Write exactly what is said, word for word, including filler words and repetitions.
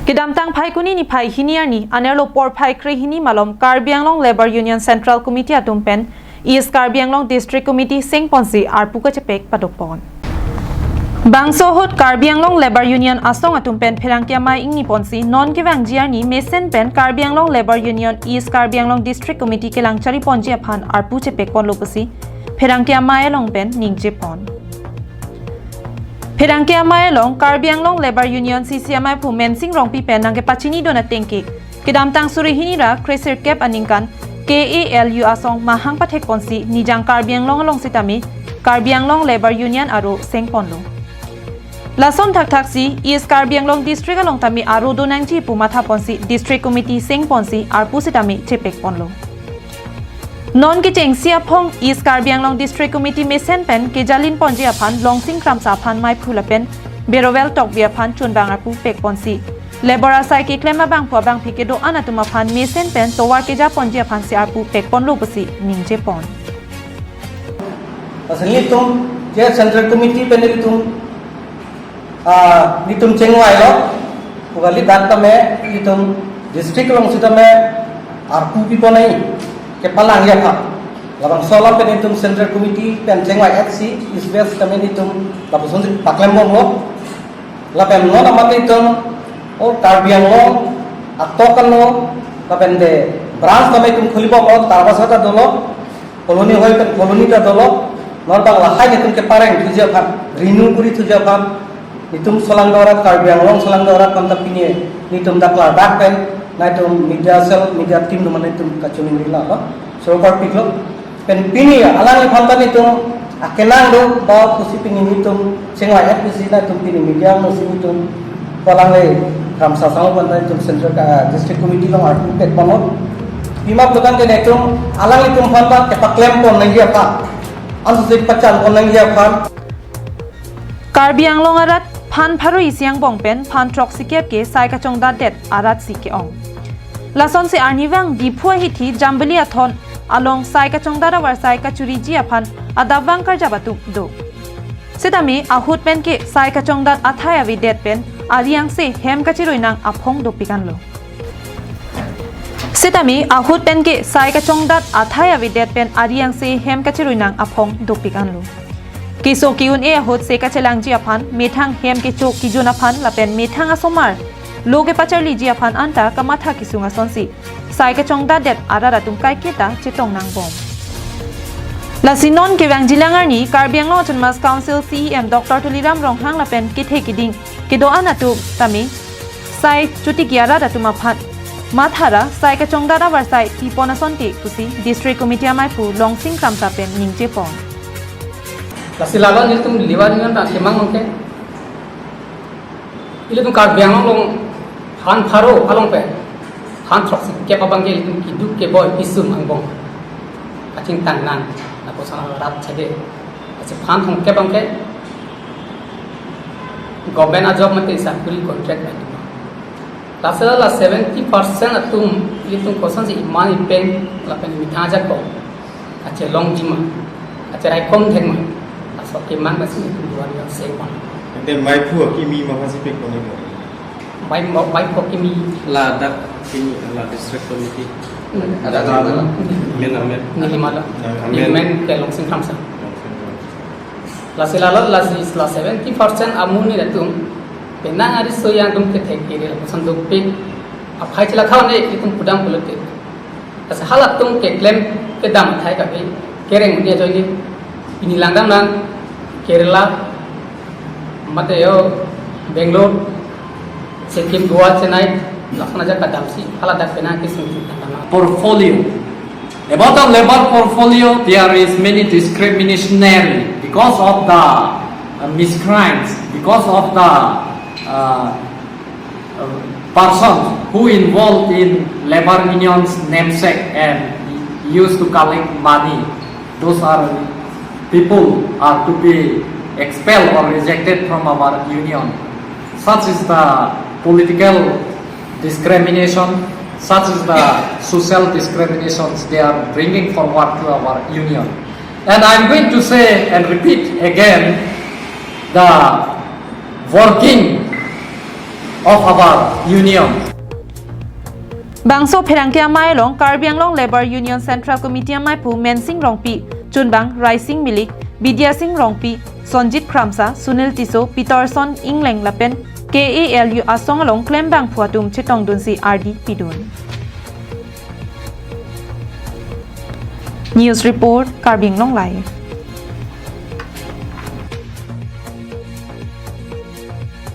Kedamtang Phaikuni niphai hini arni anerlo porphai krehini malom Karbi Anglong Labour Union Central Committee atum pen East Karbi Anglong District Committee sengponsi arpu kachepek padokpon. Bangso ahut Karbi Anglong Labour Union asong atum pen pherangke amei ingniponsi non kevangji arni mesen pen Karbi Anglong Labour Union East Karbi Anglong District Committee kelang chariponji aphan arpu chepekponlo pusi pherangke amei along pen ningjepon. Pherangke amei along Karbi Anglong Labour Union C C amei aphu Mensing Rongpi pen nangkepachinidun atengke kedamtang suri hini ra kresirkep aningkan K A L U asong mahang pathekponsi Nijang Karbi Anglong along sitame Karbi Anglong Labour Union aro sengponlo. Lason thakthaksi East Karbi Anglong District along tame aro donangji pu mathaponsi District Committee sengponsi arpu sitame chepekponlo. Non kechengsi aphong East Karbi Anglong District Committee mesen pen kejalinponji aphan Longsing Kramsa aphan meiphu lapen Berovel Tokbi aphan chunbang arpu pekponsi labour asai keklem abangphu abangphi kedo-an atum aphan mesen pen tovar kejaponji aphansi arpu pekponlo pusi ningjepon. Asal nelitum je Central Committee pen nelitum, ah, nelitum chengvailo, pugali dak tame nelitum district along sitame arpu piponai kepalangji aphan. Labangso alam pen nelitum Central Committee pen chengvai F C East West tame nelitum lapusonsi paklembomlo. Lapen non amat nelitum, o Karbi Anglong atok ano, lapen de branch tame nelitum khulibomlo, Tarbasa ta dolo, Colony hoi pen Colony ta dolo, non bang lahai nelitum kepareng thuji aphan, renew kuri thuji aphan, nelitum solangdo arat, Karbi Anglong solangdo arat aphan ta pini nelitum dak ladak pen, nelitum media cell, media team atum nelitum kachiningri lalo, so parpiklo. Pen pini alangliphan ta nelitum akelang do ba pusi pini nelitum chengvai F C nelitum pini media musi nelitum alangle Kramsa asong aphan ta nelitum Central, ah, District Committee along arpu pekponlo. Pima pulote nelitum alanglitum aphan ta kepaklemponnangji aphan, ansi pachanponnangji aphan. Karbi Anglong arat phan pharo isi angbong pen phan throksikep ke sai kachongdatdet aratsi ke-ong. Lasonsi arnivang Diphu ahithi Jambili athon along sai kachongdat avarsai kachuriji aphan adapvang karjap atum do. Sitame ahut pen ke sai kachongdat athai avedet pen ari angse hem kachiruinang aphong dopik anlo. Sitame ahut pen ke sai kachongdat athai avedet pen ari angse hem kachiruinang aphong dopik anlo. Keso ke-un-e ahut se kachelangji aphan, methang hem kecho kejun aphan lapen methang asomar lo kepacharliji aphan anta kamatha kesung asonsi sai kachongdatdet arat atum kaiketa chetong nangbom. Lasi non kevangjilang arni Karbi Anglong Autonomous Council C E M Doctor Tuliram Ronghang lapen kethe keding kedo-an atum tame sai chotiki arat atum aphan mathara sai kachongdat avarsai pipon asonte pusi District Committee ameiphu Longsing Kramsa pen ningjepon. Lasi lalo nelitum Labour Union ta kemang nongke. Ilitum Karbi Anglong along phan pharo along pen phan throksikep abang ke ilitum keduk keboi pisum angbong kachingtang nang, lapuson arat chede. Lasi phan thomkep abang ke government a-job mate sakuri contract pen. Lasi la seventy percent atum ilitum kosonsi iman ipeng lapen methang ajakong kachelongji ma, kacheraikom thek ma, laso keman masi ilitum duan yang seng ma. Ante meiphu akimi ma phansi pekpon-iklo? Mei, meiphu akimi. Ladak kimi la district committee. Hmm. Ada ada. Amen, amen. Neli malo. Amen. Neli men ke Longsing Kramsa. Lasi lalo lasi la seventy percent amonit atum penang ari so yang atum kethek kiri lapuson dopik aphai chila thaon e itum pudam politik. Lasi halatum keklem kedam athai kave kereng un-e ajoine pini langdamnang Kerala, mate yo Bangalore, Sikkim, Goa, Chennai, lason ajat kedamsi haladak penang kesung langdamnang. Portfolio. About the labour portfolio, there is many discriminationary because of the, uh, miscreants, because of the, uh, uh, persons who involved in labour union's namesake and used to collect money. Those are people are to be expelled or rejected from our union. Such is the political discrimination, such is the social discriminations they are bringing forward to our union. And I'm going to say and repeat again, the working of our union. Bangso pherangke amei along Karbi Anglong Labour Union Central Committee ameiphu Mensing Rongpi, chunbang Raising Milik, Bidya Sing Rongpi, Sonjit Kramsa, Sunil Tisso, Peterson Engleng lapen K A L U asong along klembangphu atum chetongdunsi ardi pidun. News report, Karbi Anglong Live.